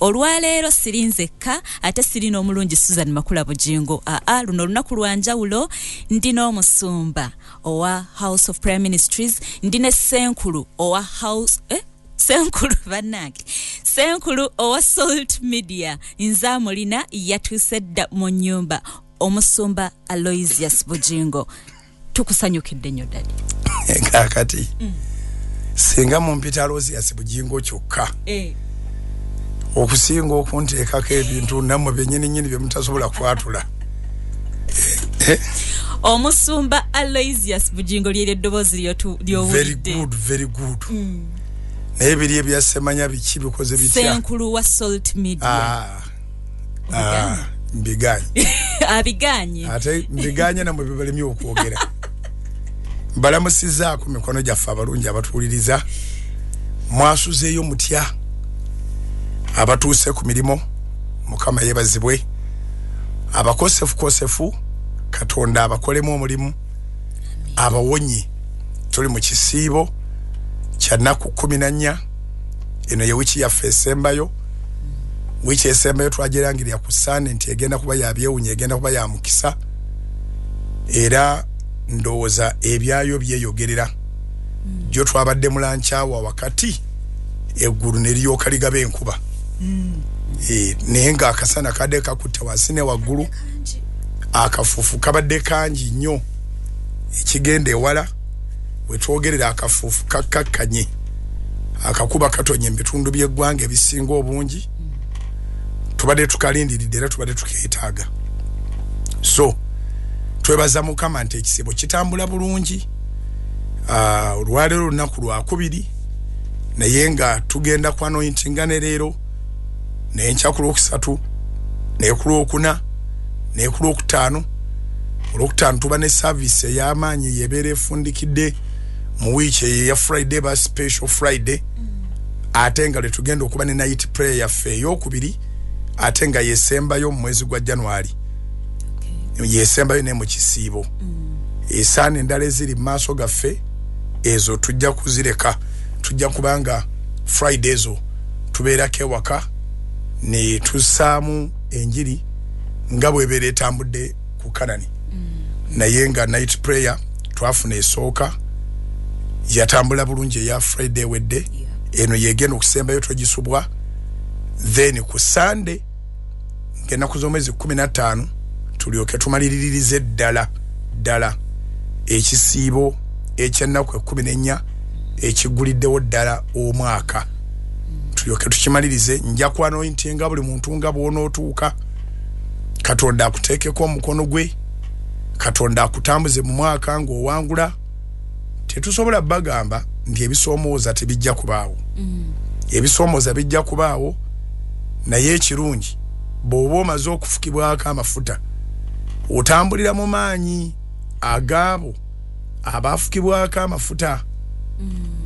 Olwaleero siri nzekka, ate siri n'omulungi Susan Makula Bujingo. Aa, luno olunaku lwa njawulo, ndi n'omusumba owa House of Prayer Ministries, ndi ne Ssenkulu owa House, Ssenkulu bannange, Ssenkulu owa Salt Media. Nze amulina yatuuse dda mu nnyumba, omusumba Aloysius Bujingo. Tukusanyukidde nnyo, daddy. Kakati singa mumpita Aloysius Bujingo kyokka, okusinga okunteekako ebintu nammwe byenyininyini byemutasobola kwatula. Omusumba Aloysius Bujingo, lyeryo eddoboozi Very ly'owulidde. good, very good. Naye biri ebyasemanya biki, bikoze bitya? Ssenkulu wa Salt Media. Ah, ah, mbiganye. Abiganye. Ate mbiganye, namwe bibalemye okwogera. Mbalamusizaako mikono gyaffe abalungi abatuwuliriza. Mwasuzeeyo mutya abatuuse ku mirimu? Mukama yeebazibwe. Abakosefukosefu, Katonda abakolemu omulimu, abawonye. Tuli mu kisiibo kya nnaku 14. Eno ye wiiki yaffe esembayo. Wiiki esembayo twagirangirira ku Sande nti egenda kuba ya byewunya, egenda kuba ya mukisa, era ndowooza ebyayo byeyogerera. Jjo twabadde mu lunch hour wakati, eggulu ne lyoka ligaba enkuba. Naye ng'akasana kadde kakutte wansi ne waggulu, akafuufu kabadde kangi nnyo ekigenda ewala. Wetwogerera akafuufu kakkakkanye, akakuba katonye mu bitundu by'eggwanga ebisinga obungi. Tubadde tukalindiridde era tubadde tukeetaaga. So twebaza Mukama nti ekisibo kitambula bulungi. Olwaleero olunaku lwakubiri, naye nga tugenda ku anointinga ne leero, nenkya ku lwokusatu, naye ku lwokuna, naye ku lwokutaano. Olwokutaano tuba ne service ey'amaanyi yebeera efundikidde mu wiiki eyo eya Friday, ba special Friday, ate nga lwetugenda okuba ne night prayer yaffe eyokubiri, ate nga yesembayo mu mwezi gwa January, yesembayo ne mu kisiibo. Esaana endala eziri mu maaso gaffe ezo tujja kuzireka, tujja kubanga Friday ezo tubeerako ewaka ne tussaamu enjiri nga bwebeera etambudde ku Kanani. Naye nga night prayer twafuna esooka yatambula bulungi, eya Friday ewedde. Eno yegenda okusembayo, twegisubwa. Then ku Sunday ng'ennaku z'omwezi 15 tulyoke tumaliririze ddala ddala ekisiibo ekyennaku 14 ekiguliddewo ddala omwaka, tulyoke tukimalirize. Nja kwanointinga buli muntu nga bw'onootuuka, Katonda akuteekeko omukono gwe, Katonda akutambuze mu mwaka ng'owangula. Tetusobola bagamba nti ebisoomooza tebijja kubaawo. Ebisoomooza bijja kubaawo, naye ekirungi bw'oba omaze okufukibwako amafuta, otambulira mu maanyi agaabo abaafukibwako amafuta.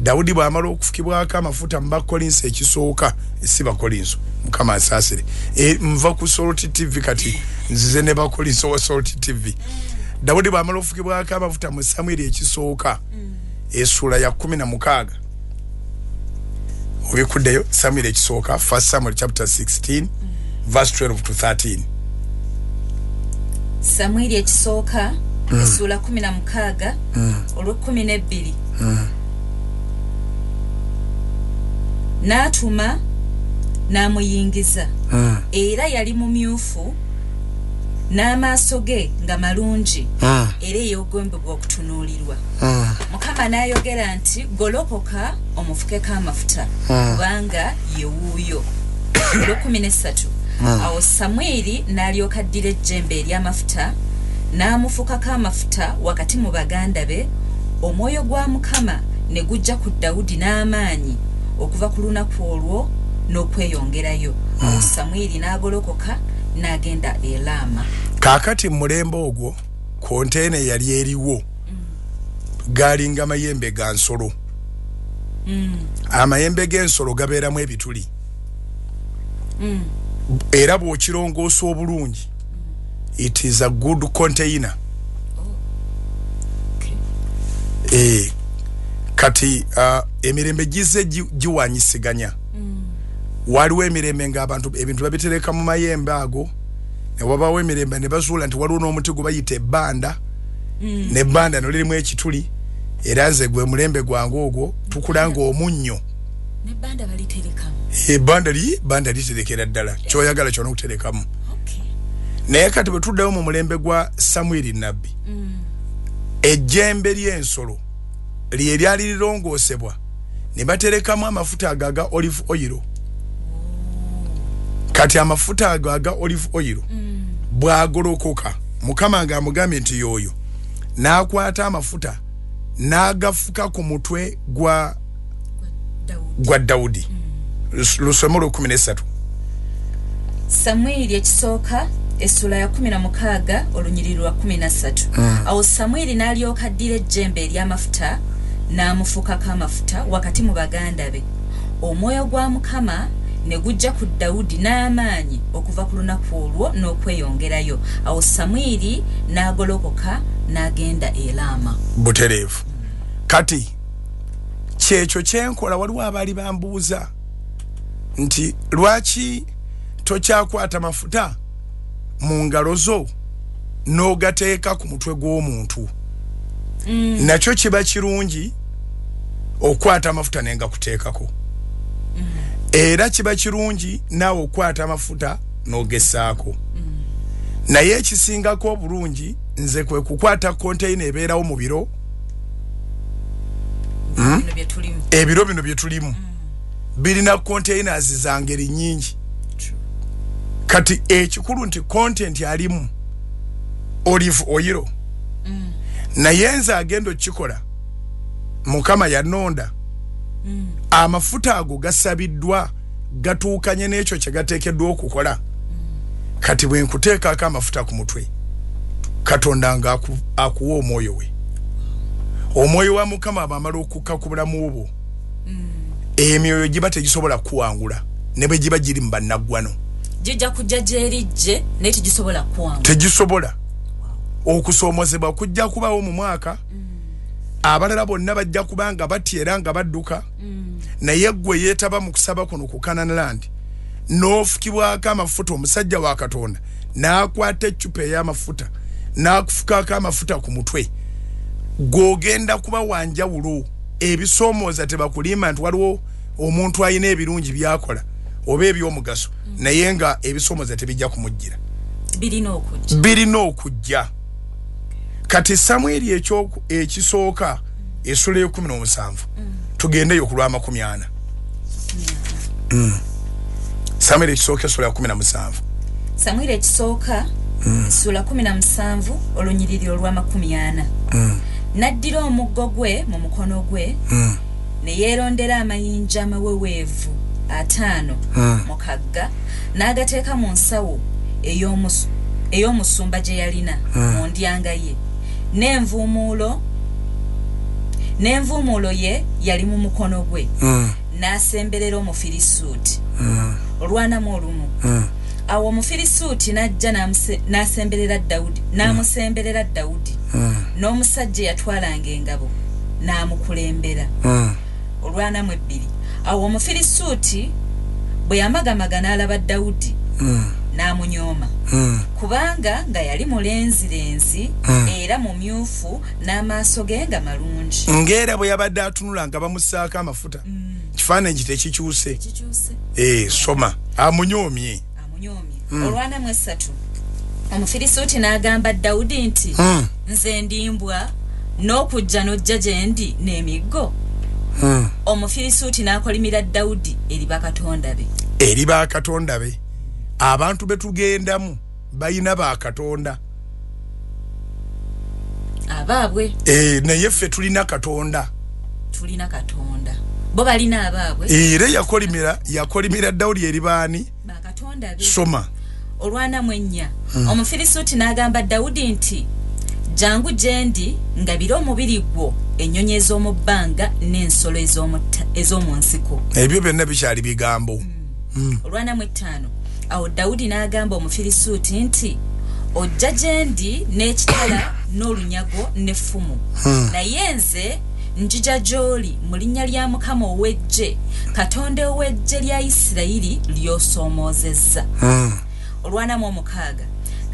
Dawudi bw'amala okufukibwako amafuta mu Bakolinso ekisooka, si Bakolinso, Mukama asaasire, nva ku Salt TV, kati nzize ne Bakolinso wa Salt TV. Dawudi bw'amala okufukibwako amafuta mu Samwiri ekisooka essuula ya 16, obikuddeyo Samwiri ekisooka, First Samuel chapter 16 verse 12 to 13. Samwiri ekisooka essuula 16 olw'e12. N'atuma n'amuyingiza, era yali mumyufu n'amaaso ge nga malungi era eyeegombebwa okutunuulirwa. Mukama n'ayogera nti, "Golokoka omufukeko amafuta, kubanga ye wuuyo." Olw'e13, awo Samwiri n'alyoka addira ejjembe ery'amafuta n'amufukako amafuta wakati mu baganda be. Omwoyo gwa Mukama ne gujja ku Dawudi n'amaanyi okuva ku lunaku olwo n'okweyongerayo. Awo Samwiri n'agolokoka n'agenda e Laama. Kaakati mu mulembe ogwo container eyali eriwo galinga mayembe ga nsolo. Amayembe g'ensolo gabeeramu ebituli, era bw'okirongoosa obulungi, it is a good container. Kati emirembe gize giwanyisiganya. Waliwo emirembe ng'abantu ebintu babitereka mu mayembe ago, ne wabawo emirembe ne bazuula nti waliwo n'omuti gwe bayita ebbanda, n'ebbanda no lirimu ekituli, era nze gwe mulembe gwange ogwo tukulanga omunnyo. N'ebbanda baliterekamu? Ebbanda literekera ddala, ky'oyagala kyonna okuterekamu. Naye kati bwe tuddayo mu mulembe gwa Samwiri nnabbi, ejjembe ly'ensolo lye lyali lirongoosebwa ne baterekamu amafuta ago aga olive oil. Kati amafuta ago aga olive oil bw'agolokoka, Mukama ng'amugambye nti y'oyo, n'akwata amafuta n'agafuka ku mutwe gwa Dawudi. Lusome olw'ekumi n'essatu. Samwiri ekisooka essula ya 16 olunyiriri lwa 13. Awo Samwiri n'alyoka addira ejjembe ery'amafuta n'amufukako amafuta wakati mu baganda be. Omwoyo gwa Mukama ne gujja ku Dawudi n'amaanyi okuva ku lunaku olwo n'okweyongerayo. Awo Samwiri n'agolokoka n'agenda e Laama. Butereevu. Kati kyekyo kyenkola. Waliwo abaali bambuuza nti lwaki tokyakwata mafuta mu ngalo zo n'ogateeka ku mutwe gw'omuntu? Nakyo kiba kirungi okukwata amafuta nengakuteekako, era kiba kirungi naawe okukwata amafuta n'ogesaako. Naye ekisingako obulungi nze kwe kukwata konteyina ebeerawo mu biro ebiro bino bye tulimu birina containers za ngeri nnyingi. Kati ekikulu nti content alimu olive oil, naye nze agenda okukikola Mukama yanonda. Amafuta ago gasabiddwa gatuukanye n'ekyo kye gateekeddwa okukola. Kati bwe nkuteekako amafuta ku mutwe, Katonda nga akuwa omwoyo we. Omwoyo wa Mukama abamala okukka ku bulamu bwo, emyoyo giba tegisobola kuwangula ne bwe giba giri mu bannaggwano. Gijja kujja gy'erijje naye tegisobola kuwangula. Tegisobola. Okusoomozebwa kujja kubawo mu mwaka, abalala bonna bajja kuba nga batya era nga badduka, naye ggwe yeetaba mu kusaba kuno ku Canaan Land n'ofukibwako amafuta, omusajja wa Katonda n'akwata eccupa ey'amafuta n'akufukako amafuta ku mutwe, gw'ogenda kuba wanjawulo. Ebisoomooza tebakulimba nti waliwo omuntu alina ebirungi by'akola oba eby'omugaso, naye nga ebisoomooza tebijja kumujjira, birina okujja. Kati Samwiri ekisooka essula 17 tugendeyo ku lwa 40. Samwiri ekisooka essula 17. Samwiri ekisooka essula 17 olunyiriri olwa 40. N'addira omuggo gwe mu mukono gwe, ne yeerondera amayinja amaweweevu 5 mu kagga, n'agateeka mu nsawo ey'omusumba gye yalina mu ndyanga ye, n'envuumuulo ye yali mu mukono gwe, n'asemberera Omufirisuuti. Olwanamu olumu. Awo Omufirisuuti n'ajja n'asemberera Dawudi, n'amusemberera Dawudi, n'omusajja eyatwalanga engabo n'amukulembera. Olwanamu ebbiri. Awo Omufirisuuti bwe yamagamaga n'alaba Dawudi, n'amunyooma, kubanga nga yali mulenzirenzi era mumyufu n'amaaso ge nga malungi. Ng'era bwe yabadde atunula nga bamussaako amafuta, kifaananyi tekikyuse. Soma. Amunyoomye. Olwanamu esatu. Omufirisuuti n'agamba Dawudi nti, nze ndi mbwa n'okujja n'ojja gye ndi n'emiggo? Omufirisuuti n'akolimira Dawudi eri bakatonda be. Eri bakatonda be. Abantu be tugendamu balina bakatonda abaabwe. Naye ffe tulina Katonda. Tulina Katonda. Bo balina abaabwe. Era yakolimira Dawudi eri baani? Bakatonda be. Soma. Olwanamu ennya. Omufirisuuti n'agamba Dawudi nti, jangu gye ndi ngabire omubiri gwo ennyonyi ez'omu bbanga n'ensolo ez'omu nsiko. Ebyo byonna bikyali bigambo. Olwanamu ettaano. Awo Dawudi n'agamba Omufirisuuti nti, ojja gye ndi n'ekitala n'olunyago n'effumu, naye nze Njija gy'oli mu linnya lya Mukama ow'eggye, Katonda ow'eggye lya Isirayiri ly'osoomoozezza. 46.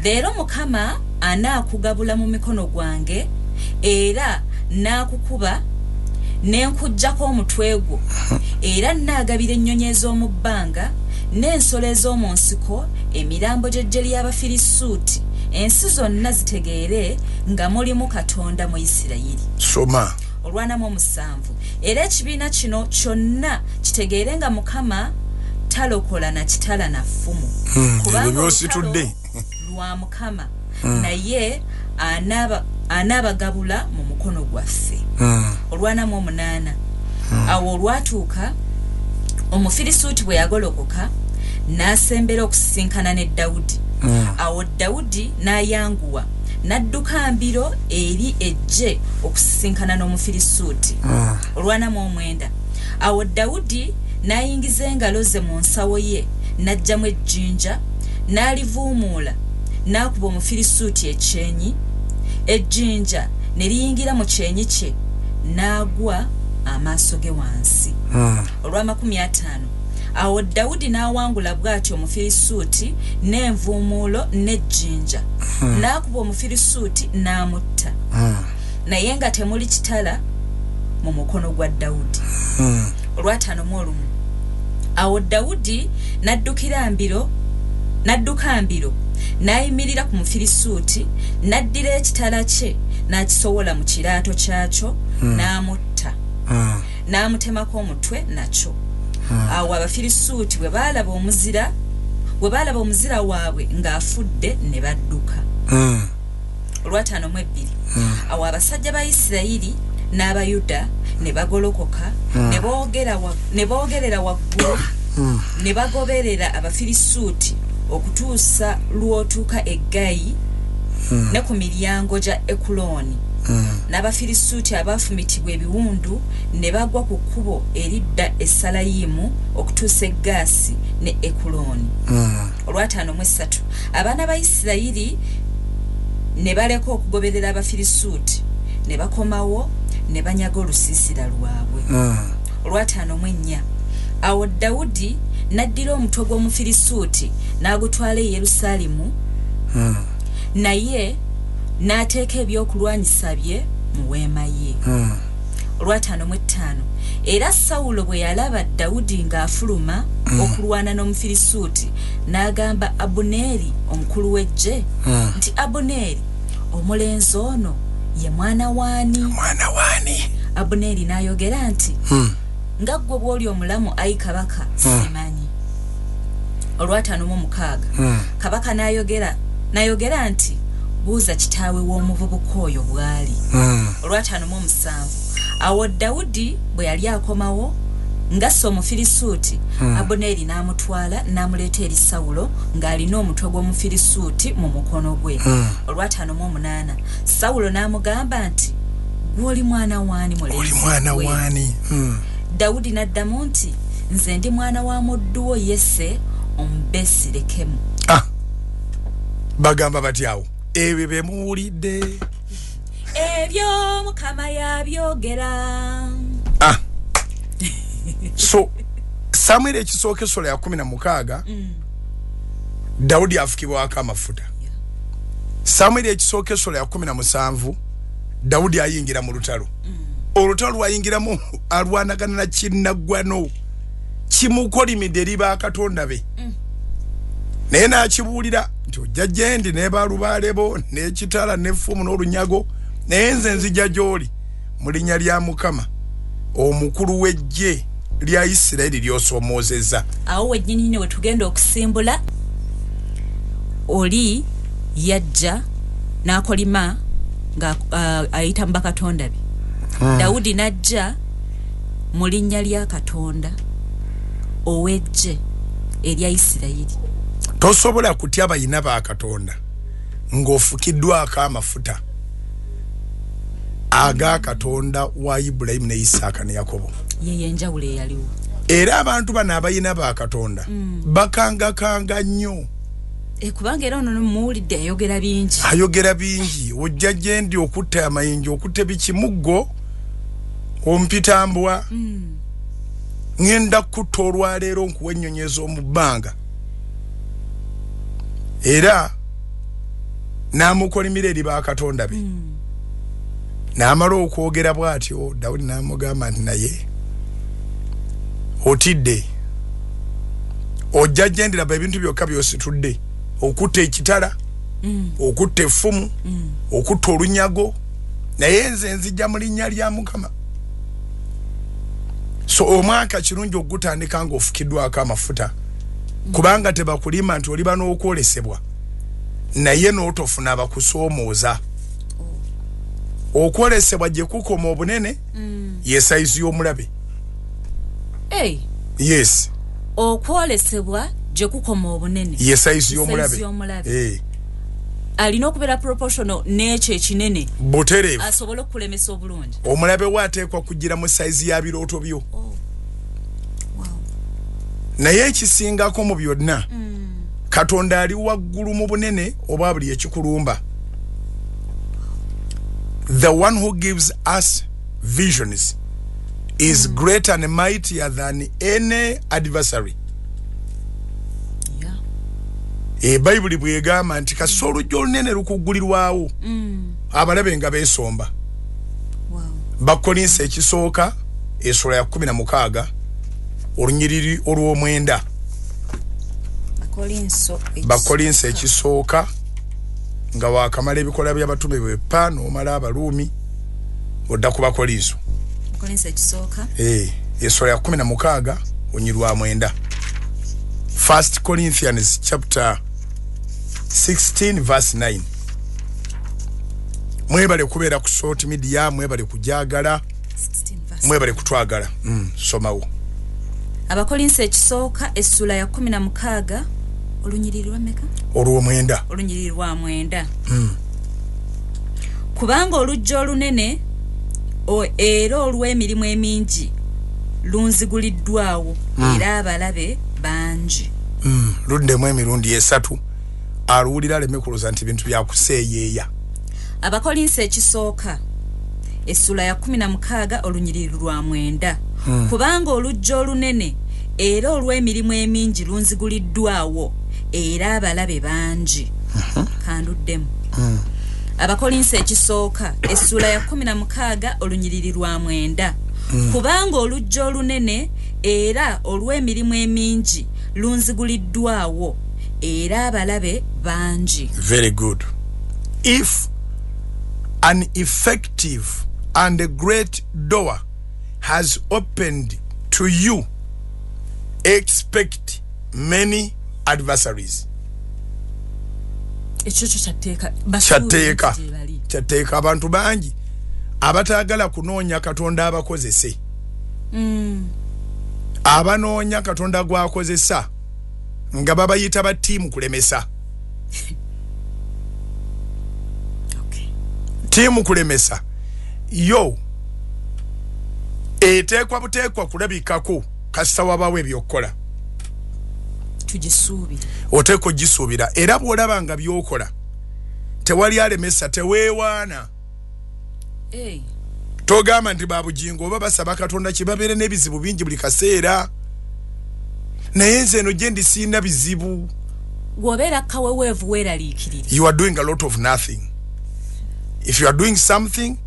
Leero Mukama anaakugabula mu mikono gwange, era n'akukuba ne nkuggyako omutwe gwo, era nnaagabira ennyonyi ez'omu bbanga n'ensolo ez'omu nsiko emirambo gy'eggye ly'Abafirisuuti, ensi zonna zitegeere nga mulimu Katonda mu Isirayiri. Soma. 47. Era ekibiina kino kyonna kitegeere nga Mukama talokola na kitala na ffumu, kubanga olutalo lwa Mukama, naye anaabagabula mu mukono gwaffe. 48. Awo olwatuuka Omufirisuuti bwe yagolokoka n'asembera okusisinkana ne Dawudi. Awo Dawudi n'ayanguwa n'adduka mbiro eri eggye okusisinkana n'Omufirisuuti. 49. Awo Dawudi n'ayingiza engalo ze mu nsawo ye, n'aggyamu ejjinja, n'alivuumuula, n'akuba Omufirisuuti ekyenyi. Ejjinja ne liyingira mu kyenyi kye, n'agwa amaaso ge wansi. 50. Awo Dawudi n'awangula bw'atyo Omufirisuuti n'envuumuulo n'ejjinja, n'akuba Omufirisuuti n'amutta, naye nga temuli kitala mu mukono gwa Dawudi. 51. Awo Dawudi n'adduka mbiro n'ayimirira ku Mufirisuuti, n'addira ekitala kye n'akisowola mu kiraato kyakyo, n'amutta, n'amutemako omutwe nakyo. Awo Abafirisuuti bwe baalaba omuzira waabwe ng'afudde ne badduka. 52. Awo abasajja ba Isirayiri n'Abayuda ne bagolokoka, ne boogerera waggulu, ne bagoberera Abafirisuuti okutuusa lw'otuuka e Gayi ne ku miryango gya Ekulooni. N'Abafirisuuti abaafumitibwa ebiwundu ne bagwa ku kkubo eridda e Salayimu okutuusa e Gaasi ne Ekulooni. 53. Abaana ba Isirayiri ne baleka okugoberera Abafirisuuti, ne bakomawo ne banyaga olusiisira lwabwe. 54. Awo Dawudi n'addira omutwe gw'Omufirisuuti n'agutwala e Yerusaalemu, naye n'ateeka ebyokulwanyisa bye mu weema ye. 55. Era Sawulo bwe yalaba Dawudi ng'afuluma okulwana n'Omufirisuuti, n'agamba Abuneeri omukulu w'eggye nti, Abuneeri, omulenzi ono ye mwana waani? Mwana waani? Abuneeri n'ayogera nti, nga ggwe bw'oli omulamu, ayi kabaka, simanyi. 56. Kabaka n'ayogera nti, buuza kitaawe w'omuvubuka oyo bw'ali. 57. Awo Dawudi bwe yali akomawo ng'asse Omufirisuuti, Abuneeri n'amutwala n'amuleeta eri Sawulo ng'alina omutwe gw'Omufirisuuti mu mukono gwe. 58. Sawulo n'amugamba nti, gw'oli mwana waani mulenzi? Oli mwana waani? Dawudi n'addamu nti, nze ndi mwana wa muddu wo Yese Omubesirekemu. Bagamba bati awo ebyo bye muwulidde, ebyo Mukama yabyogera. So Samwiri ekisooka essula ya 16, Dawudi afukibwako amafuta. Samwiri ekisooka essula ya 17, Dawudi ayingira mu lutalo. Olutalo lwayingiramu alwanagana na kinnaggwano kimukolimidde eri bakatonda be, naye n'akibuulira nti ojja gye ndi ne balubaale bo n'ekitala n'effumu n'olunyago, naye nze nzija gy'oli mu linnya lya Mukama omukulu w'eggye lya Isirayiri ly'osoomoozezza. Awo wennyini we tugenda okusimbula. Oli yajja n'akolima nga ayita mu bakatonda be. Dawudi n'ajja mu linnya lya Katonda ow'eggye erya Isirayiri. Tosobola kutya bayina ba Katonda ng'ofukiddwako amafuta aga Katonda wa Ibulayimu ne Isaaka ne Yakobo. Ye enjawulo eyaliwo. Era abantu bano abayina ba Katonda bakangakanga nnyo. Kubanga era ono muwulidde ayogera bingi. Ayogera bingi. Ojja gye ndi okutta amayinja, okutta bikimuggo, Ompita mbwa. Ngenda kutta olwaleero nkuwa ennyonyi ez'omu bbanga. Era n'amukolimira eri bakatonda be. N'amala okwogera bw'atyo, Dawudi n'amugamba nti naye otidde, ojja gyendiraba ebintu byokka by'ositudde, okutta ekitala, okutta effumu, okutta olunyago, naye nze nzijja mu linnya lya Mukama. So omwaka kirungi ogutandika ng'ofukiddwako amafuta, kubanga tebakulima nti oliba n'okwolesebwa, naye n'otofuna abakusoomooza. Okwolesebwa gye kukoma obunene, ye sayizi y'omulabe. Yes. Okwolesebwa gye kukoma obunene, ye sayizi y'omulabe. Alina okubeera proportional n'ekyo ekinene butereevu, asobole okulemesa obulungi. Omulabe we ateekwa kugira mu sayizi ya birooto byo. Naye ekisingako mu byonna, Katonda ali waggulu mu bunene oba buli ekikulumba. The one who gives us visions is greater and mightier than any adversary. Bayibuli bwegamba nti kasita oluggi olunene lukuggulirwawo, abalabe nga beesomba. Bakkolinso ekisooka essula ya 16 olunyiriri olw'omwenda. Bakkolinso ekisooka, nga wakamala ebikola by'abatume bwe pa n'omala Abaluumi, odda ku Bakolinso. Essula ya 16 olunyiriri lwa 9. First Corinthians chapter 16 verse 9. Mwebale kubeera ku Salt Media, mwebale kujagala, mwebale kutwagala. Somawo. Abakolinso ekisooka essula ya 16 olunyiriri lwa meka? Olw'omwenda. Olunyiriri lwa 9. Kubanga oluggi olunene era olw'emirimu emingi lunziguliddwawo, era abalabe bangi. Luddemu emirundi 3, aluwulira aleme kulowooza nti bintu byakuseeyeeya. Abakolinso ekisooka essula ya 16 olunyiriri lwa 9. Kubanga oluggi olunene era olw'emirimu emingi lunziguliddwawo, era abalabe bangi. Kanduddemu. Abakolinso ekisooka essula ya 16 olunyiriri lwa 9. Kubanga oluggi olunene era olw'emirimu emingi lunziguliddwawo, era abalabe bangi. Very good. If an effective and a great door has opened to you, expect many adversaries. Ekyo kyo kyatteeka. Kyatteeka. Kyatteeka abantu bangi abataagala kunoonya Katonda abakozese. Abanoonya Katonda gw'akozesa nga babayita ba ttiimu kulemesa. Ttiimu kulemesa yo eteekwa buteekwa kulabikako kasita wabawo ebyokukola. Tugisuubire. Oteekwa ogisuubira, era bw'olaba nga by'okola tewali alemesa, teweewaana. Togamba nti babujingo oba basaba Katonda kibabeere n'ebizibu bingi buli kaseera, naye nze eno gye ndi sirina bizibu. Bw'obeera kaweweevu weeraliikirira. You are doing a lot of nothing. If you are doing something,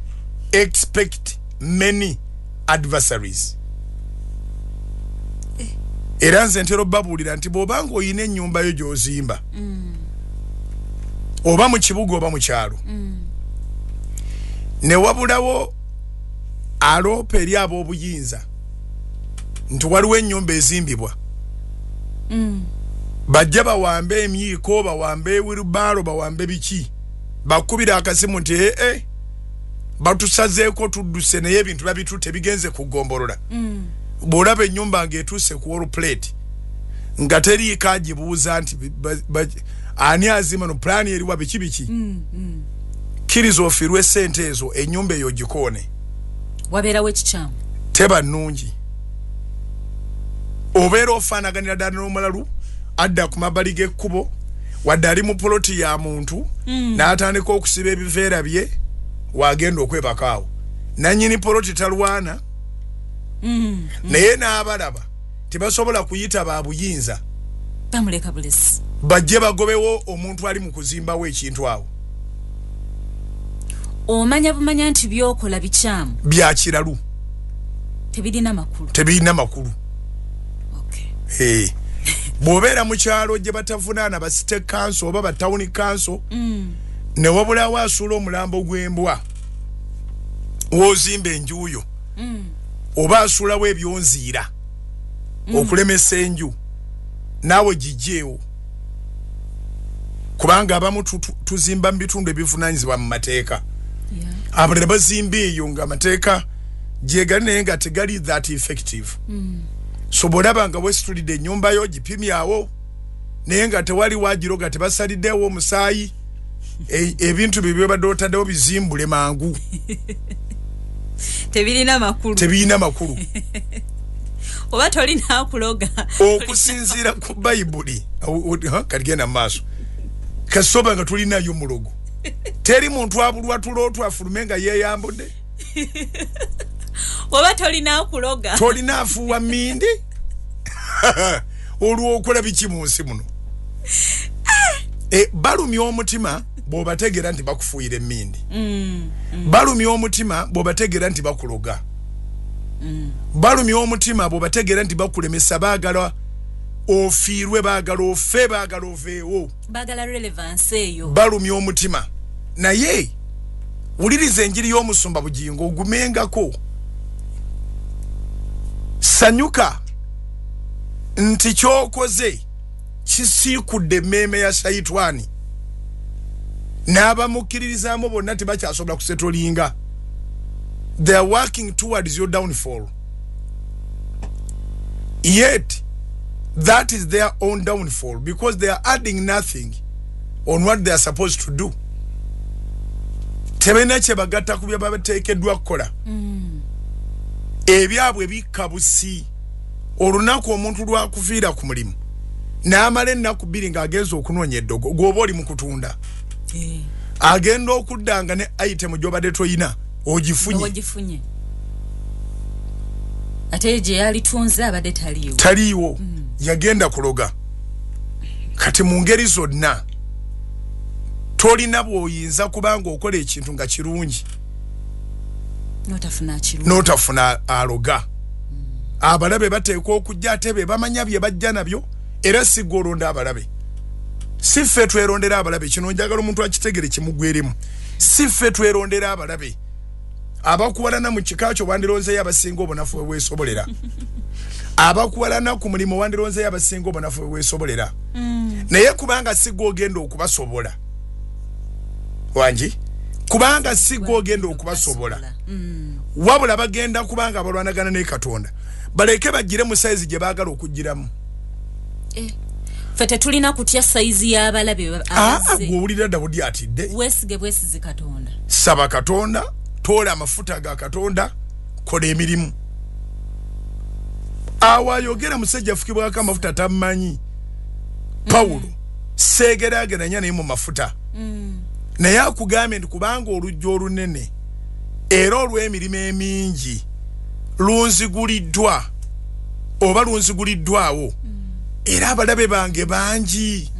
expect many adversaries. Era nze ntera obbabuulira nti bw'obanga oyina ennyumba yo gy'ozimba, oba mu kibuga oba mu kyalo, ne wabulawo aloopa eri ab'obuyinza nti waliwo ennyumba ezimbibwa, bajja bawambe emyiiko, bawambe wirubaalo, bawambe biki, bakubira akasimu nti ee batusazeeko tudduse, naye ebintu babitutte bigenze kugombolola. Bw'olaba ennyumba ng'etuuse ku wall plate nga teriiko agibuuza nti ani azima no pulaani eriwa biki biki, kkiriza ofiirwe ssente ezo, ennyumba eyo gikoone. Wabeerawo ekikyamu. Teba nnungi. Obeera ofaanaganira ddala n'omulalu adda ku mabbali g'ekkubo, wadde ali mu poloti ya muntu, n'atandika okusiba ebiveera bye wagenda okwebaka awo. Nanyini poloti talwana. Naye n'abalaba tebasobola kuyita ba buyinza. Bamuleka bulesi. Bajje bagobewo omuntu ali mu kuzimbawo ekintu awo. Omanya bumanya nti byokola bikyamu. Bya kiralu. Tebirina makulu. Tebirina makulu. Okay. Hey. Bw'obeera mu kyalo gye batavunaana ba city council oba ba town council, ne wabulawo asuula omulambo gw'embwa w'ozimba enju yo, oba asuulawo ebyonziira okulemesa enju, naawe gijjeewo, kubanga abamu tuzimba mu bitundu ebivunaanyizibwa mu mateeka. Abalala bazimba eyo nga amateeka gye gali naye nga tegali that effective. So bw'olaba nga weesitulidde ennyumba yo gipimyawo, naye nga tewali wagiroga, tebasaliddewo omusaayi, ebintu bye byobadde otaddewo bizimbule mangu. Tebirina makulu. Tebirina makulu. Oba tolina kuloga. Okusinziira ku Bayibuli, kaligenda mu maaso, kasoba nga tulinayo mulogo. Teri muntu abulwa tulo twafulume nga yeeyambudde. Oba tolina kuloga. Tolina afuuwa mmindi. Olw'okola biki mu nsi muno? Balumya omutima bw'obategeera nti bakufuuyira emmindi. Balumya omutima bw'obategeera nti bakuloga. Balumya omutima bw'obategeera nti bakulemesa, baagala ofiirwe, baagala ofe, baagala oveewo. Baagala relevance eyo. Balumya omutima. Naye wuliriza enjiri y'omusumba Bugingo ogumengako. Sanyuka nti ky'okoze kisiikudde emmeeme ya Sayitwani, n'abamukkiririzaamu bonna tebakyasobola kusetolinga. They are working towards your downfall, yet that is their own downfall because they are adding nothing on what they are supposed to do. Tebalina kye bagatta ku bye bateekeddwa kukola. Ebyabwe bikka busi. Olunaku omuntu lwakuviira ku mulimu n'amala ennaku 2 ng'agenza okunoonya eddogo, gw'oba oli mu kutunda, agenda okudda nga ne item gy'obadde toyina ogifunye. Ate gye yalitunze abadde taliiwo. Taliiwo. Yagenda kuloga. Kati mu ngeri zonna tolina bw'oyinza kubanga okola ekintu nga kirungi n'otafuna aloga. Abalabe bateekwa okujja, ate be bamanya bye bajja nabyo, era si ggwe olonda abalabe. Si ffe twerondera abalabe. Kino njagala omuntu akitegere kimugweremu. Si ffe twerondera abalabe. Abakuwalana mu kika kyo wandironzeyo abasinga obunafu bwe weesobolera. Abakuwalana ku mulimu wandironzeyo abasinga obunafu bwe weesobolera. Naye kubanga si ggwe ogenda okubasobola. Wangi? Kubanga si ggwe ogenda okubasobola. Wabula bagenda kubanga balwanagana ne Katonda. Baleke bagire mu sayizi gye baagala okugiramu. Ffe tetulina kutya sayizi y'abalabe abazze. Gw'owulira Dawudi atidde. Weesige bwesizi Katonda. Saba Katonda, toola amafuta ga Katonda, kola emirimu. Awo ayogera musajja afukibwako amafuta tammanyi. Pawulo seegeraageranya naye mu mafuta. Naye akugambye nti kubanga oluggi olunene era olw'emirimu emingi lunziguliddwa oba lunziguliddwawo, era abalabe bange bangi.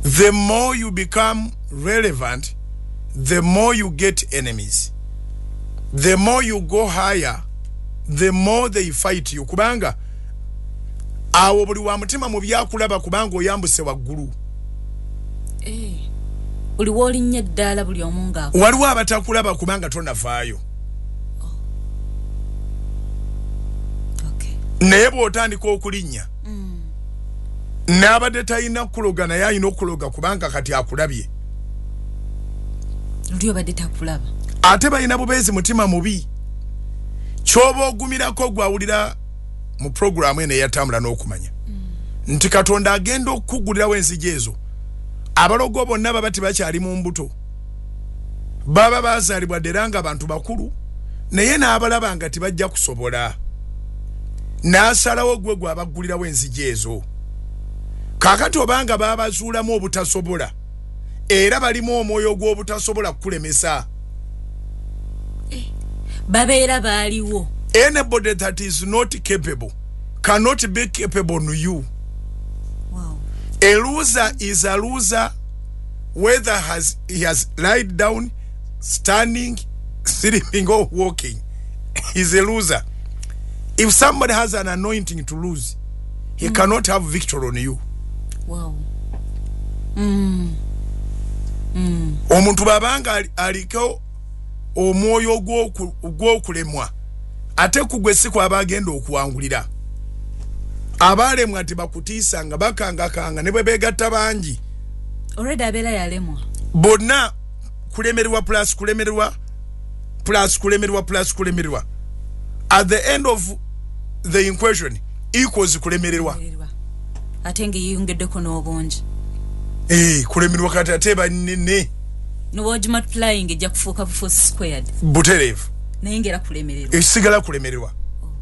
The more you become relevant, the more you get enemies. The more you go higher, the more they fight you. Kubanga awo buli wa mutima mu byakulaba kubanga oyambuse waggulu. Buli w'olinnya eddaala buli omu nga waliwo abatakulaba kubanga tonavaayo. Naye bw'otandika okulinnya, n'abadde talina kuloga naye alina okuloga kubanga kati akulabye. Luli obadde takulaba. Ate balina bubeezi mutima mubi. Ky'oba ogumirako gw'awulira mu puroguraamu eno eyatambula n'okumanya nti Katonda agenda okukugulirawo enzigi ezo. Abalogo bonna baba tebakyali mu mbuto, baba bazaalibwa ddera nga bantu bakulu, naye n'abalaba nga tebajja kusobola, n'asalawo gwe gw'abaggulirawo enzigi ezo. Kaakati obanga babazuulamu obutasobola, era balimu omwoyo gw'obutasobola kukulemesa. Babeera baaliwo. Anybody that is not capable cannot be capable on you. Wow. A loser is a loser whether he has lied down, standing, sleeping or walking. He's a loser. If somebody has an anointing to lose, he cannot have victory on you. Wow. Omuntu babanga aliko omwoyo ogw'okulemwa ate kugwe si kwabagenda okuwangulira. Abalemwa tebakutiisa nga bakangakanga ne bwe beegatta bangi. Already abeera yalemwa. Bonna kulemererwa plus kulemererwa plus kulemererwa plus kulemererwa. At the end of the equation equals kulemererwa. Ate nga yeyongeddeko n'obungi. Kulemererwa kati ate banene. N'owogi multiplying ejja kufuuka bufuusi squared. Butereevu. Naye ng'era kulemererwa. Esigala kulemererwa. Oh.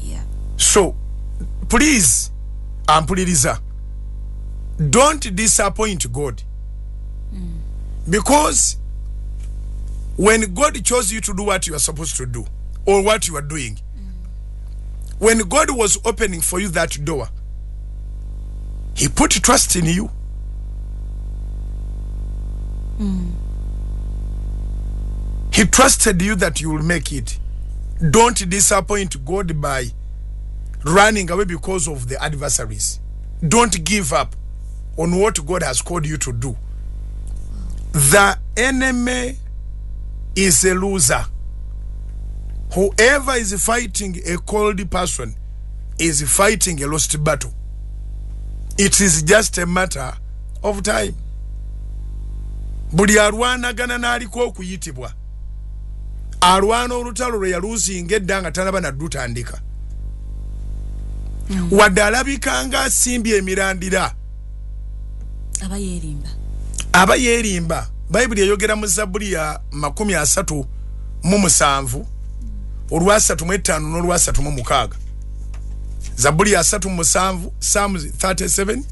Yeah. So, please, ampuliriza. Don't disappoint God. Because when God chose you to do what you are supposed to do or what you are doing, when God was opening for you that door, he put trust in you. He trusted you that you will make it. Don't disappoint God by running away because of the adversaries. Don't give up on what God has called you to do. The enemy is a loser. Whoever is fighting a cold person is fighting a lost battle. It is just a matter of time. Buli alwanagana n'aliko okuyitibwa alwana olutalo lwe yaluzinga edda nga talaba naddutandika. Wadde alabika nga asimbye emirandira, aba yeerimba. Aba yeerimba. Bayibuli eyogera mu Zabbuli ya 37 olwa35 n'olwa36. Zabbuli ya 37, Psalms 37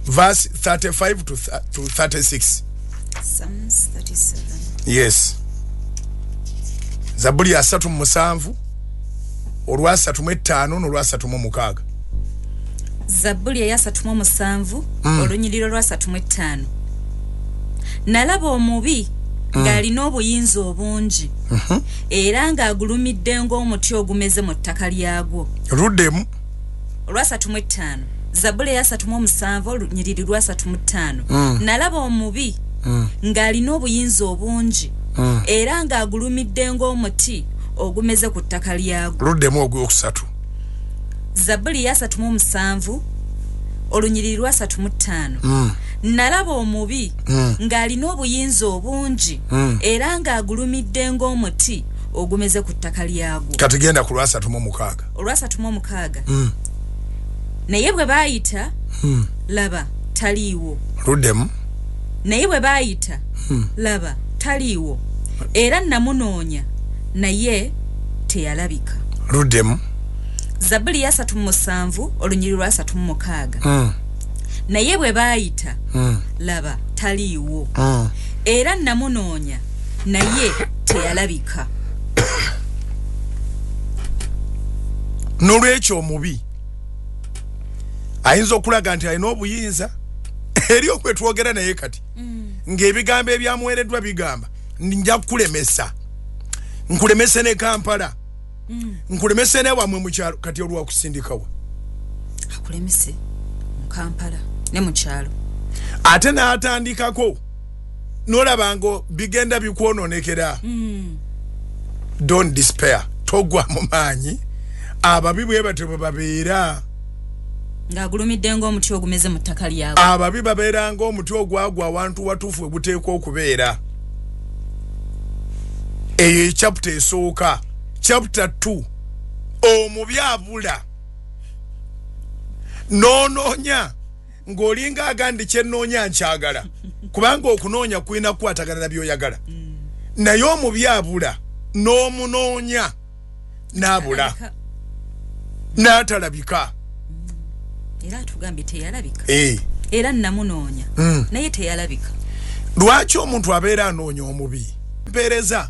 verse 35 to 36. Psalms 37. Yes. Zabbuli ya 37 olwa35 n'olwa36. Zabbuli ya 37 olunyiriro lwa 35. Nalaba omubi ng'alina obuyinza obungi era ng'agulumidde ng'omuti ogumeze mu ttaka lyagwo. Luddemu. Olwa 35. Zabbuli ya 37 olunyiriri lwa 35. Nalaba omubi ng'alina obuyinza obungi era ng'agulumidde ng'omuti ogumeze ku ttaka lyagwo. Luddemu ogwokusatu. Zabbuli ya 37 olunyiriri lwa 35. Nalaba omubi ng'alina obuyinza obungi era ng'agulumidde ng'omuti ogumeze ku ttaka lyagwo. Kati genda ku lwa 36. Olwa 36. Naye bwe baayita laba taliiwo. Luddemu. Naye bwe baayita laba taliiwo era namunoonya naye teyalabika. Luddemu. Zabbuli ya 37 olunyiriri lwa 36. Naye bwe baayita laba taliiwo era namunoonya naye teyalabika. N'olwekyo omubi ayinza okulaga nti alina obuyinza eri okwetwogera naye kati ng'ebigambo ebyamuweereddwa bigamba nja kukulemesa, nkulemese ne Kampala, nkulemese ne wamwe mu kyalo. Kati olwakusindikawa akulemese mu Kampala ne mu kyalo, ate n'atandikako n'olaba nga bigenda bikwononekera. Don't despair. Togwa mu maanyi. Ababi bwe batyo bwe babeera ng'agulumidde ng'omuti ogumeze mu ttaka lyagwo. Ababi babeera ng'omuti ogwagwa awantu watuufu we guteekwa okubeera. Eyo chapter esooka. Chapter 2 omubi abula n'onoonya ng'olinga agandi kyennoonya nkyagala, kubanga okunoonya kulina kukwatagana na by'oyagala. Naye omubi abula n'omunoonya n'abula n'atalabika. Era atugambye teyalabika. Era namunoonya naye teyalabika. Lwaki omuntu abeera anoonya omubi? Mpeereza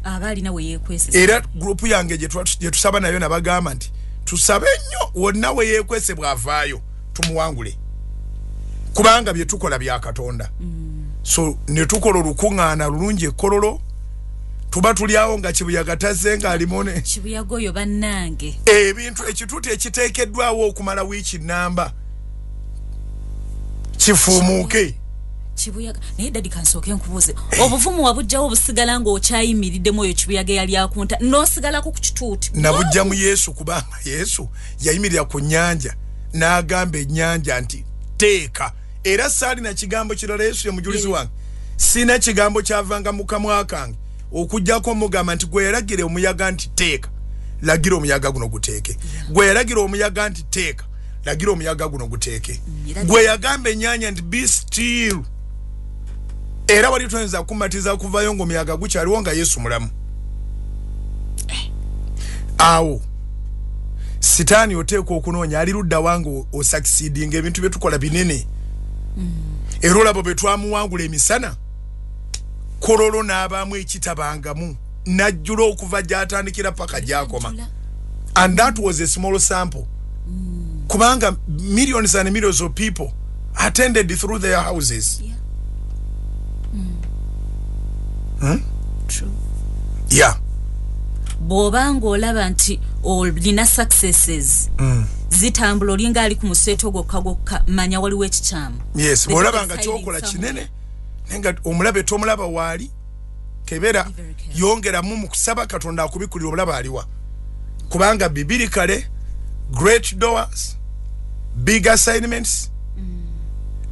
Aba alina we yeekwese. Era group yange gye tusaba nayo nabagamba nti tusabe nnyo, wonna we yeekwese bw'avaayo tumuwangule, kubanga bye tukola bya Katonda. So ne tukola olukuŋŋaana lulungi ekkololo, tuba tuli awo nga kibuyaga tazze ng'alimu ne Kibuyaga oyo, bannange. Ebintu ekituuti ekiteekeddwawo okumala wiiki namba kifuumuuke. Kibuyaga. Naye daddy, kansooke nkubuuze, obuvumu wabugjawo obusigala ng'okyayimiriddemu oyo kibuyaga eyali akunta n'osigalako ku kituuti? Nabujja mu Yesu, kubanga Yesu yayimirira ku nnyanja n'agamba ennyanja nti teeka. Era saalina kigambo kirala, Yesu ye mujulizi wange, sina kigambo kyavanga mu kamwa kange okugjako mugamba nti gwe yalagira omuyaga nti teeka, lagira omuyaga guno guteeke. Gwe yalagira omuyaga nti teeka, lagira omuyaga guno guteeke. Gwe yagamba ennyanja nti be still. Era wali toyinza kumatiza kuvayo ng'omuyaga gukyaliwo nga Yesu mulamu. Awo sitaani oteekwa okunoonya ali ludda wange osucceedinga. Ebintu byetukola binene, era olabo bwe twamuwangula emisana Kololo n'abaamu ekitabangamu, najjula okuva gy'atandikira paka gy'akoma. And that was a small sample, kubanga millions and millions of people attended through their houses. True. Yeah. Bw'oba ng'olaba nti olina successes zitambula, olinga ali ku museeto gwokka gwokka, manya waliwo ekikyamu. Yes, bw'olaba nga kyokola kinene naye nga omulabe tomulaba waali, kebera. Be very careful. Yongeramu mu kusaba, Katonda akubikulira omulabe aliwa, kubanga bibiri kale: great doors, big assignments,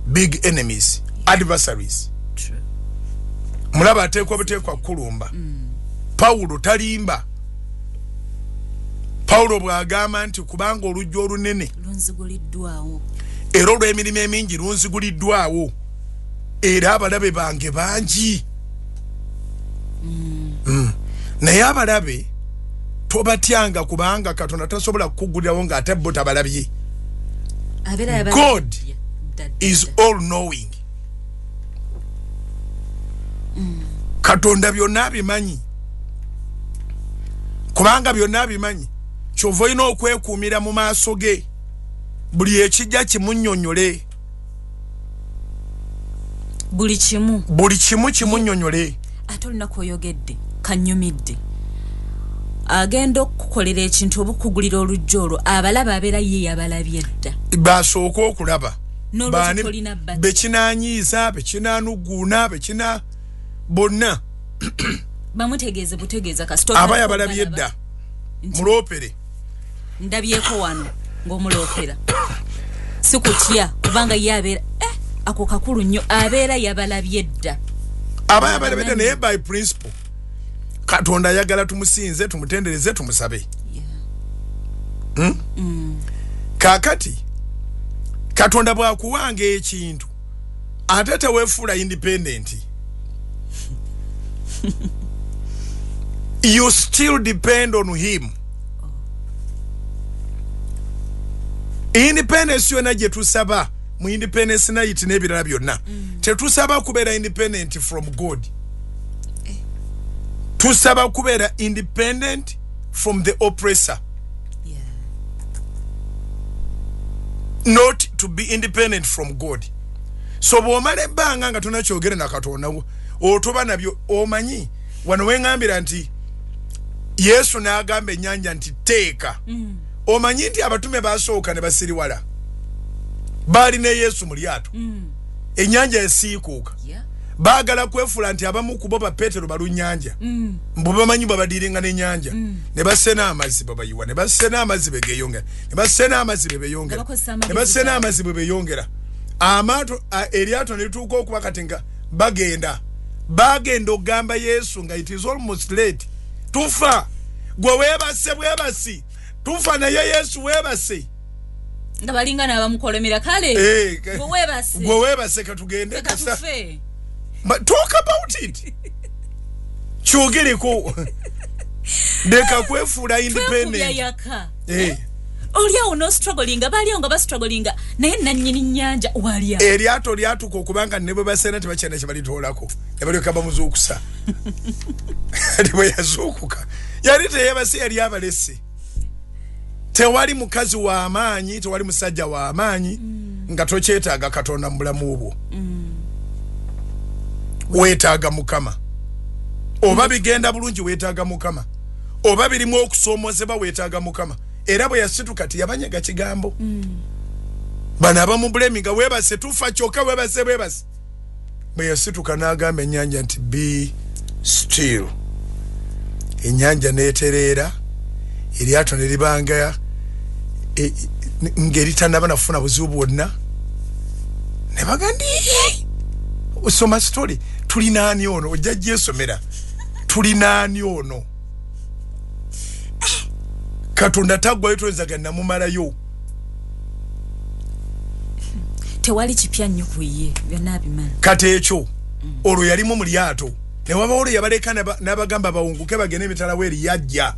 big enemies, adversaries. True. Mulaba ateekwa buteekwa kukulumba. Pawulo talimba. Pawulo bw'agamba nti kubanga oluggi olunene lunziguliddwawo era olw'emirimu emingi lunziguliddwawo, era abalabe bange bangi. Naye abalabe tobatyanga, kubanga Katonda tasobola kukugulirawo ng'ate bo tabalabye. Abeera yaba- God Yeah, is all knowing. Katonda byonna abimanyi. Kubanga byonna abimanyi, kyova olina okwekuumira mu maaso ge, buli ekijja kimunnyonnyole. Buli kimu. Buli kimu kimunnyonnyole. Ate olunaku oyogedde kanyumidde, agenda okukukolera ekintu oba okukugulira oluggi olwo, abalaba abeera ye yabalabye dda. Basooke okulaba. N'olwekyo Baani tolina batya. Bekinanyiiza, bekinaanuguuna, bekina bonna. Bamutegeeze butegeeza kasita Aba otandika yabalabye okubalaba dda. Muloopere. Ndabyeko wano ng'omuloopera, si kutya, kubanga ye abeera ako kakulu nnyo, abeera yabalabye dda. Aba yabalabye dda. Naye by principle Katonda ayagala tumusinze, tumutendereze, tumusabe. Kaakati Katonda bw'akuwanga ekintu, ate teweefuula independent. You still depend on him. Independence yonna gye tusaba mu independence night n'ebirala byonna, tetusaba kubeera independent from God. Tusaba kubeera independent from the oppressor, not to be independent from God. So bw'omala ebbanga nga tonakyogere na Katonda, otoba nabyo. Omanyi wano weŋŋambira nti Yesu n'agamba ennyanja nti teeka. Omanyi nti abatume basooka ne basiriwala, baali ne Yesu mu lyato, ennyanja esiikuuka. Baagala kwefuula nti abamu ku bo Bapeetero balunnyanja, mbu bamanyi bwebadiiringa n'ennyanja, ne basena amazzi babayiwa, ne basena amazzi begeyongera, ne basena amazzi bebeyongera, Nga bakozesa ne amagezi basena gaabwe. amazzi bwe beyongera. Amaato eryato ne lituuka okuba kati nga bagenda, bagenda okugamba Yesu nga it is almost late, tufa, gwe weebase bwebasi, tufa. Naye Yesu weebase. Nga balinga n'abamukolomera kale. Gwe weebase. Gwe weebase, katugende. Leka kasa tufe. But talk about it, kyogereko, leka kwefuula Twekubya independent. yaka. Oli awo n'ostrugglinga, bali awo nga bastrugglinga, naye nannyini nnyanja wali awo. Eryato lyatuuka okubanga ne bwe baseera tebakyalina kye balitoolako, ne balyoka bamuzuukusa. Kati bwe yazuukuka yali teyebase, yali abalese. Tewali mukazi wa maanyi, tewali musajja wa maanyi nga tokyetaaga Katonda mu bulamu bwo. Weetaaga Mukama. Oba bigenda bulungi weetaaga Mukama, oba birimu okusoomozebwa weetaaga Mukama. Era bwe yasituka tiyabanyega kigambo. Bano abamubulemi nga weebase tufa kyokka weebase bwebase. Bwe yasituka n'agamba ennyanja nti be still, ennyanja n'etereera, eryato ne libanga ng'eritanaba nafuna buzibu bwonna. Ne baga nti osoma story, tulinaani ono, ojja gyesomera, tulinaani ono. Katonda taggwayo, toyinzaga namumalayo. Tewali kipya nnyo ku ye, byonna abimanyi. Kati ekyo olwo yalimu mu lyato, ne wabawo olwo yabaleka n'abagamba bawunguke bagende emitala weeri, yajja.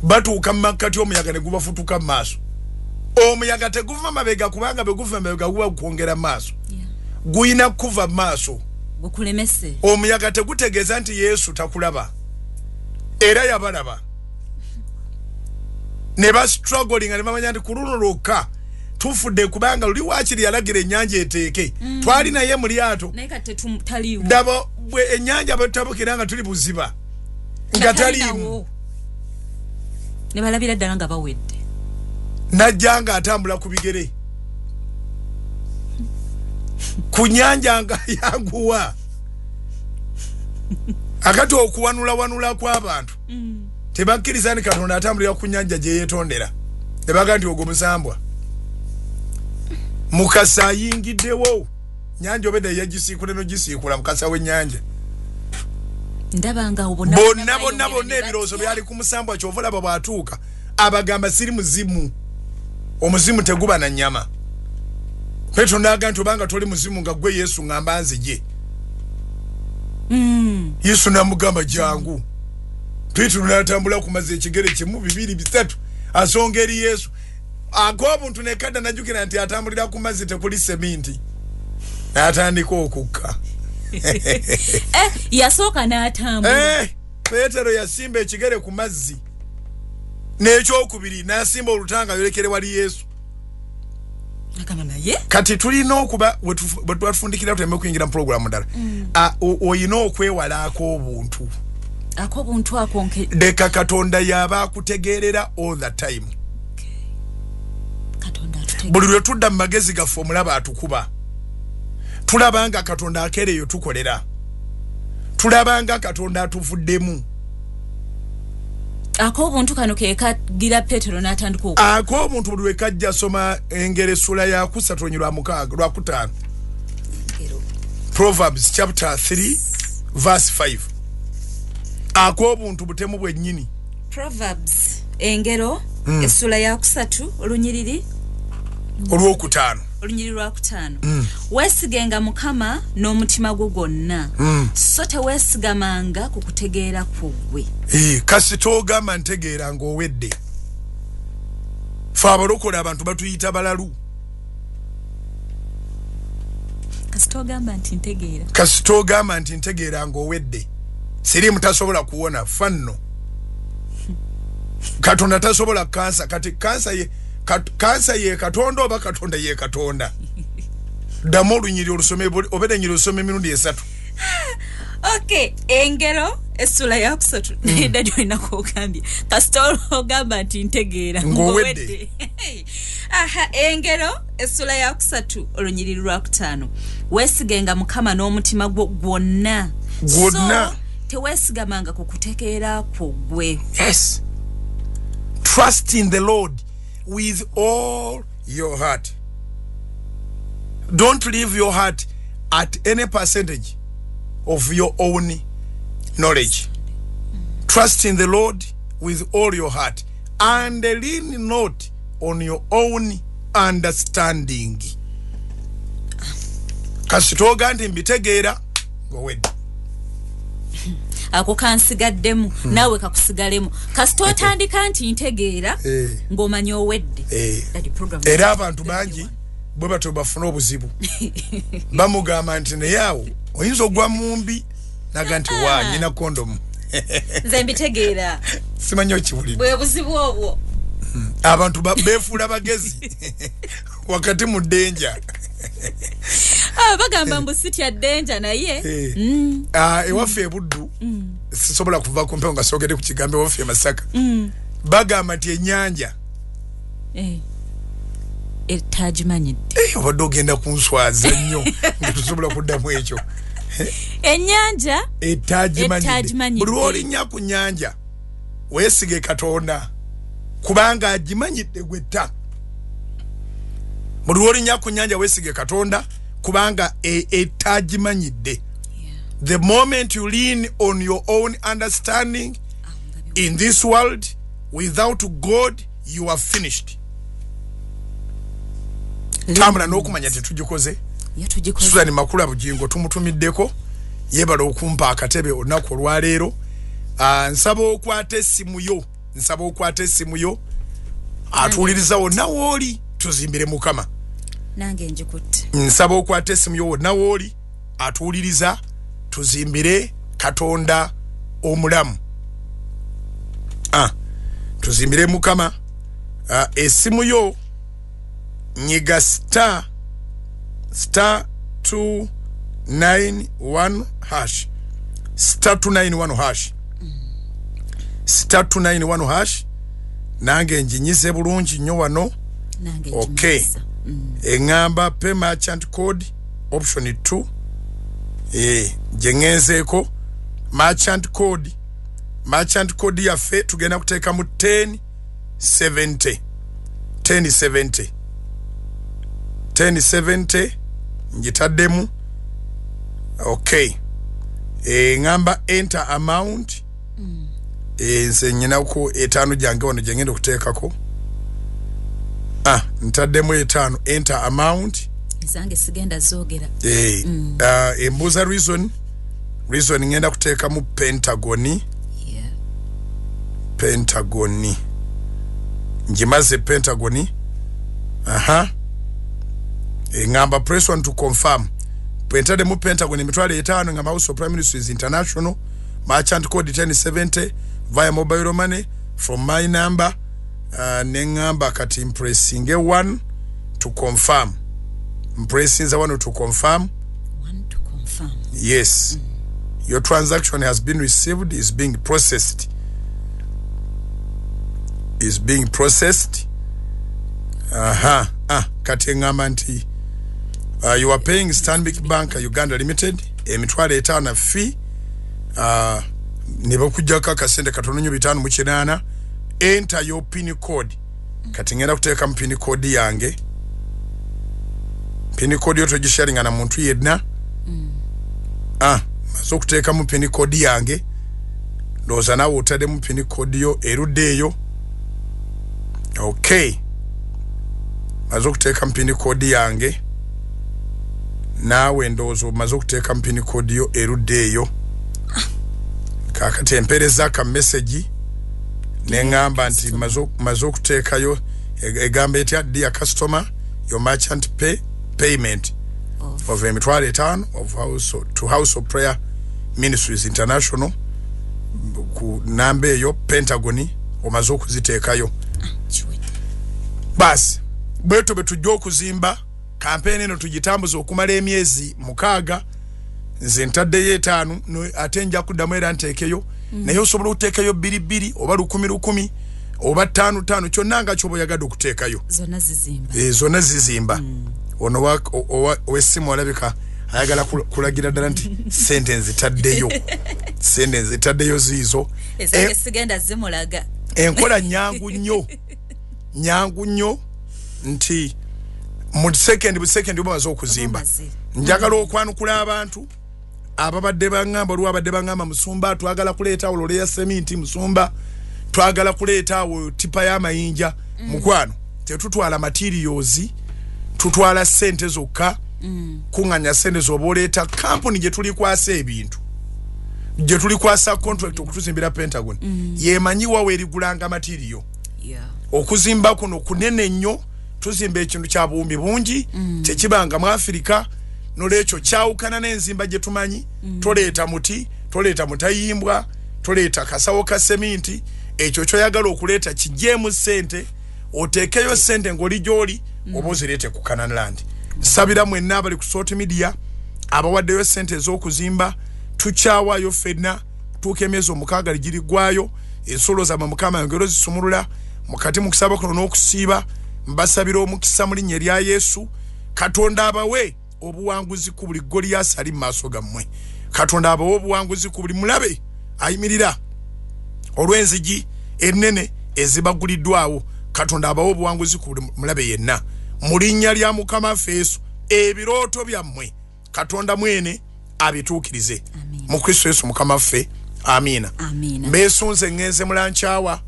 Batuuka mu makkati omuyaga ne gubafutuka mu maaso. Omuyaga teguva mabega, kubanga bwe guva mabega guba gukwongera mu maaso. Guyina kuva mu maaso gukulemese. Omuyaga tegutegeeza nti Yesu takulaba, era yabalaba. Ne bastrugglinga ne bamanya nti ku luno lwokka tufudde, kubanga luli waakiri yalagira ennyanja eteeke, twali naye mu lyato, naye kati taliiwo. Ddaba bwe ennyanja bwe tutabukira nga tuli buziba, nga taliimu. Ne balabira ddala nga bawedde. Najja nga atambula ku bigere ku nnyanja nga yanguwa. Akati okuwanulawanula kw'abantu, tebakkiriza ni Katonda atambulira ku nnyanja gye yeetondera, ne baga nti ogwo musambwa. Mukasa ayingiddewo nyanja, obedda yagisiikula nogisiikula mukasa w'ennyanja. Ndaba nga bonna bonna bonna ebirowoozo byali ku musambwa. Kyova olaba bw'atuuka abagamba siri muzimu, omuzimu teguba na nnyama. Petero n'aga nti obanga toli muzimu nga gwe Yesu, ŋŋamba nzije. Yesu n'amugamba jangu. Petero n'atambula ku mazzi ekigere kimu, bibiri, bisatu, asonga eri Yesu. Ak'obuntu nekadda najjukira nti atambulira ku mazzi tekuli seminti, n'atandika okukka. Yasooka n'atambula. Petero yasimba ekigere ku mazzi, n'ekyokubiri n'asimba olutanga ayolekere wali Yesu. Agamba naye Kati tulina okuba bwe twatufundikira tuleme okuyingira mu pulogulaamu ndala. Oyina okwewala ak'obuntu. Ak'obuntu akonke. Leka Katonda yaba akutegeerera all the time. Katonda atutege. Buli lwe tudda mu magezi gaffe omulaba atukuba. Tulaba nga Katonda akeereyo tukolera, tulaba nga Katonda atuvuddemu. Ak'obuntu kano ke kagira Petero n'atandika oku Ak'obuntu buli lwe kajja. Soma Engero essula ya kusatu onyi lwa 6 lwa 5. Proverbs chapter 3 verse 5. Ak'obuntu butemu bwennyini. Proverbs, Engero, essula ya 3, olunyiriri olwokutaano. Olunyiriri lwakutaano. Weesigenga Mukama n'omutima gwo gwonna, so teweesigamanga ku kutegeera kwo ggwe. Kasita ogamba ntegeera ng'owedde. Fe abalokole abantu batuyita balalu. Kasita ogamba nti ntegeera. Kasita ogamba nti ntegeera ng'owedde. Siriimu tasobola kuwona, fa nno Katonda tasobola kansa. Kati kansa ye kansa ye Katonda oba Katonda ye Katonda? Ddamu olunyiri olusome, obedde enyiri olusome emirundi esatu. Okay, Engero essula yakusatu. Naye daddy olina kwogambye kasita ogamba nti ntegeera Ng'owedde. Aha, Engero essula yakusatu olunyiriri lwakutaano: weesigenga Mukama n'omutima gwo gwonna, Gwonna. so teweesigamanga ku kutegeera kwo ggwe. Yes, trust in the Lord with all your heart. Don't leave your heart at any percentage of your own knowledge. Trust in the Lord with all your heart and lean not on your own understanding. Kasita oga nti mbitegeera ng'owedde. Ako kansigaddemu, naawe kakusigalemu. Kasita otandika nti ntegeera, ng'omanya owedde. Daddy, program Era abantu bangi bwe batyo bafuna obuzibu, bamugamba nti naye awo oyinza ogwa mumbi, naga nti wa nyina kondomu. Nze mbitegeera. Simanyi okiwulidde. Bwe buzibu obwo. Abantu beefuula bagezi wakati mu danger. Ah, bagamba mbu sitya danger naye. Ah, ewaffe ebuddu sisobola kuva ku mpewo nga soogedde ku kigambo ewaffe e Masaka. Bagamba nti ennyanja Etagimanyidde. Obadde ogenda kunswaza nnyo nga tosobola kuddamu ekyo. Ennyanja etagimanyidde. Etagimanyidde. Buli lw'olinnya ku nnyanja weesige Katonda kubanga agimanyidde gwetta. Buli lw'olinnya ku nnyanja weesige Katonda kubanga etagimanyidde. The moment you lean on your own understanding in this world without God, you are finished. Tambula n'okumanya tetugikoze. Yo tugikoze. Susan Makula Bugingo tumutumiddeko, yeebala okumpa akatebe olunaku olwaleero. Nsaba okwate essimu yo, nsaba okwate essimu yo atuwuliriza wonna wooli, tuzimbire Mukama. Nange njikutte. Nsaba okwate essimu yo wonna wooli atuwuliriza, tuzimbire Katonda omulamu. Tuzimbire Mukama. Essimu yo nyiga *291 hash, *291 hash, *291 hash. Nange njinyize bulungi nnyo wano. Nange Okay. njimaliza. Eŋŋamba pay merchant code option 2. Gye ŋŋenzeeko merchant code, merchant code yaffe tugenda kuteekamu 1070, 1070, 1070 ngitaddemu. Okay, ŋŋamba enter amount. Nze nyinako 5 gyange wano gye ngenda okuteekako. Ntaddemu 5, enter amount. Ezange sigenda zoogera. Embuuza reason, reason ngenda kuteekamu Pentagoni. Pentagoni ngimaze, Pentagoni. Aha, eŋŋamba press one to confirm. Bwentaddemu Pentagon 50,000, ngamba House of Prayer Ministries International, merchant code 1070, via mobile money from my number. Neŋŋamba kati mpressinge 1 to confirm. Mpressinze 1 to confirm. 1 to confirm. Yes. Your transaction has been received, is being processed, is being processed. Aha. Kati eŋŋamba nti you are paying Stanbic Bank Uganda Limited 50,000 fee, ne bakuggyako akasente katono nnyo 508. Enter your pin code. Kati ngenda kuteekamu pin code yange. Pin code yo togisharinga na muntu yenna. Maze okuteekamu pin code yange, ndowooza naawe otaddemu pin code yo erudde eyo. Okay, maze okuteekamu pin code yange, naawe ndowooza omaze okuteekamu pin code yo erudde eyo. Kaakati empeereza ka message neŋŋamba nti maze okuteekayo. Egamba etya? Dear customer, your merchant pay payment of of 50,000 of house to House of Prayer Ministries International ku namba eyo Pentagoni omaze okuziteekayo. Kiwedde. Baasi bwetyo bwe tujja okuzimba. Kampeyini eno tugitambuza okumala emyezi 6. Nze ntaddeyo 5, ate nja kuddamu era nteekeyo. Naye osobola okuteekayo bbiri bbiri oba lukumi lukumi oba ttaano ttaano, kyonna nga kyoba oyagadde okuteekayo. Zonna zizimba. Zonna zizimba. Ono ow'essimu alabika ayagala kulagira ddala nti sente nzitaddeyo, sente nzitaddeyo ziizo. Ezange sigenda zimulaga. Enkola nyangu nnyo, nyangu nnyo, nti mu sekendi busekendi oba omaze okuzimba. Omaze. Njagala okwanukula abantu ababadde baŋŋamba, olwo abadde baŋŋamba, musumba twagala kuleeta awo lole ya seminti, musumba twagala kuleeta awo tipa y'amayinja. Mukwano, tetutwala materials, tutwala sente zokka. Kuŋŋanya sente z'oba oleeta, kampuni gye tulikwasa ebintu. Gye tulikwasa contract okutuzimbira Pentagon, yemanyi wawe erigulanga material. Okuzimba kuno kunene nnyo, tuzimba ekintu kya buwumbi bungi, tekibanga mu Afirika. Nolwekyo kyawukana n'enzimba gye tumanyi. Toleeta muti, toleeta mutayimbwa, toleeta kasawo ka seminti. Ekyo kyoyagala okuleeta kijeemu ssente, oteekeyo ssente ng'oli gy'oli, oba ozireete ku Canaan Land. Nsabira mwenna abali ku social media abawaddeyo ssente ez'okuzimba. Tukyawaayo ffenna tuuka emyezi 6 ligiriggwayo. Ensolo zammwe Mukama yongere ozisumulula. Mukati mu kusaba kuno n'okusiiba, mbasabira omukisa mu linnya erya Yesu. Katonda abawe obuwanguzi ku buli Goliyasi ali mu maaso gammwe. Katonda abawe obuwanguzi ku buli mulabe ayimirira olw'enzigi ennene ezibaguliddwawo. Katonda abawe obuwanguzi ku buli mulabe yenna mu linnya lya Mukama waffe Yesu. Ebirooto byammwe Katonda mwene abituukirize mu Kristo Yesu Mukama waffe. Amiina. Mbeesunze, ŋŋenze mulankyawa,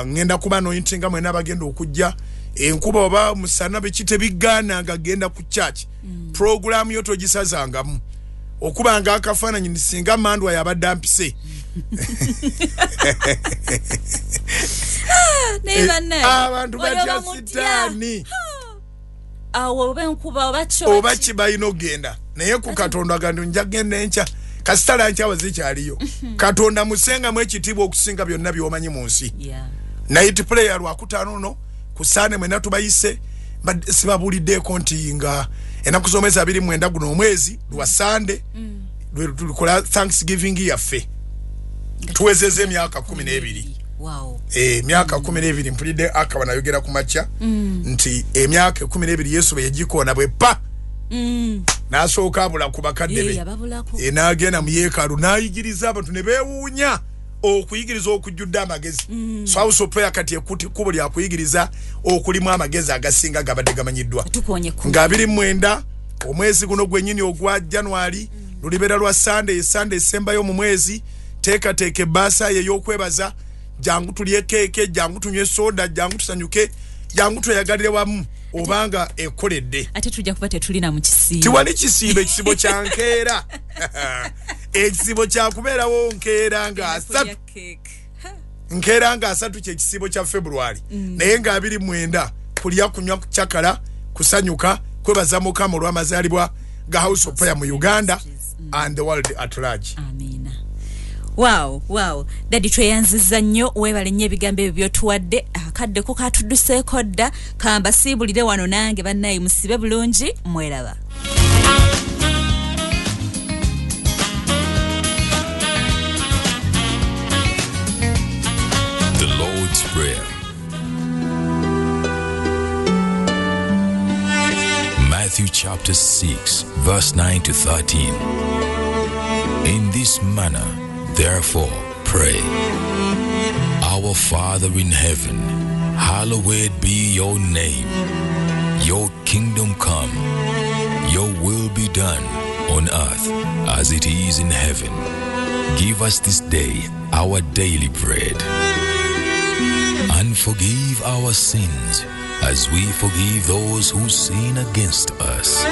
ŋŋenda kuba anointinga mwena abagenda okujja. Enkuba oba musana biki tebigaana nga genda ku church. Puroguramu yo togisazangamu okubanga akafaananyi singa mandwa yabadde ampise. Abantu batya sitaani. Awo oba enkuba oba ki oba ki balina okugenda, naye ku Katonda gantu nja kugenda enkya, kasita nkyawa zikyaliyo. Katonda musengamu ekitiibwa okusinga byonna by'omanyi mu nsi. Night prayer Lwakutaano no ku Sande mwena tubayise. Sibabuuliddeeko nti nga ennaku z'omwezi 29 guno omwezi lwa Sande lwe tulikola thanksgiving yaffe, tuwezeza emyaka 12. Emyaka 12. Mpulidde akaba nayogera ku makya nti emyaka 12 Yesu bwe yagikoona bwe pa n'asooka abula ku bakadde be, n'agenda mu yeekaalu n'ayigiriza abantu ne beewuunya okuyigiriza okujjudde amagezi. So House of Prayer kati ekuti kkubo lyakuyigiriza okulimu amagezi agasinga gabadde gamanyiddwa. Nga 29 omwezi guno gwennyini ogwa January, lulibeera lwa Sande, esande esembayo mu mwezi. Teekateeka ebbaasa ye ey'okwebaza. Jangu tulye keeke, jangu tunywe soda, jangu tusanyuke, jangu tweyagalire wamu obanga ekoledde. Ate tujja kuba tetulina mu kisiibo. Tiwali kisiibo, ekisibo kya nkeera, ekisibo kyakubeerawo nkeera nga 30, nkeera nga 30 kyekisiibo kya February. Naye nga 29 kulya, kunywa, kucakala, kusanyuka, kwebaza Mukama olw'amazaalibwa ga House of Prayer mu Uganda and the world at large. Amina. Wow, daddy, tweyanziza nnyo, weebale nnyo ebigambo ebyo byotuwadde. Akaddeko katudduseeko dda, kambasiibulire wano nange. Bannaye, musibe bulungi, mweraba. The Lord's Prayer. Matthew chapter 6, verse 9 to 13. In this manner, therefore, pray. Our Father in heaven, hallowed be your name. Your kingdom come, your will be done on earth as it is in heaven. Give us this day our daily bread. And forgive our sins as we forgive those who sin against us.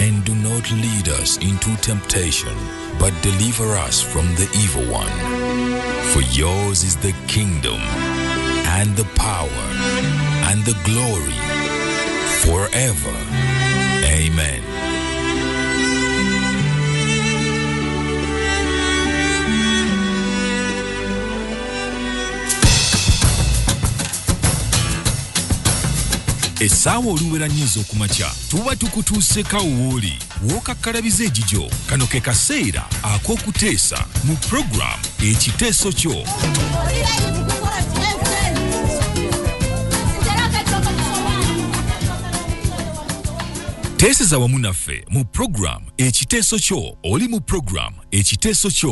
And do not lead us into temptation, but deliver us from the evil one. For yours is the kingdom, and the power, and the glory, forever. Amen. Essaawa oluwera nnyo ez'okumakya tuba tukutuuseko wooli w'okakkalabiza egijo. Kano ke kaseera ak'okuteesa mu puroguramu Ekiteeso Kyo. Teeseza wamu naffe mu puroguramu Ekiteeso Kyo. Oli mu puroguramu Ekiteeso Kyo.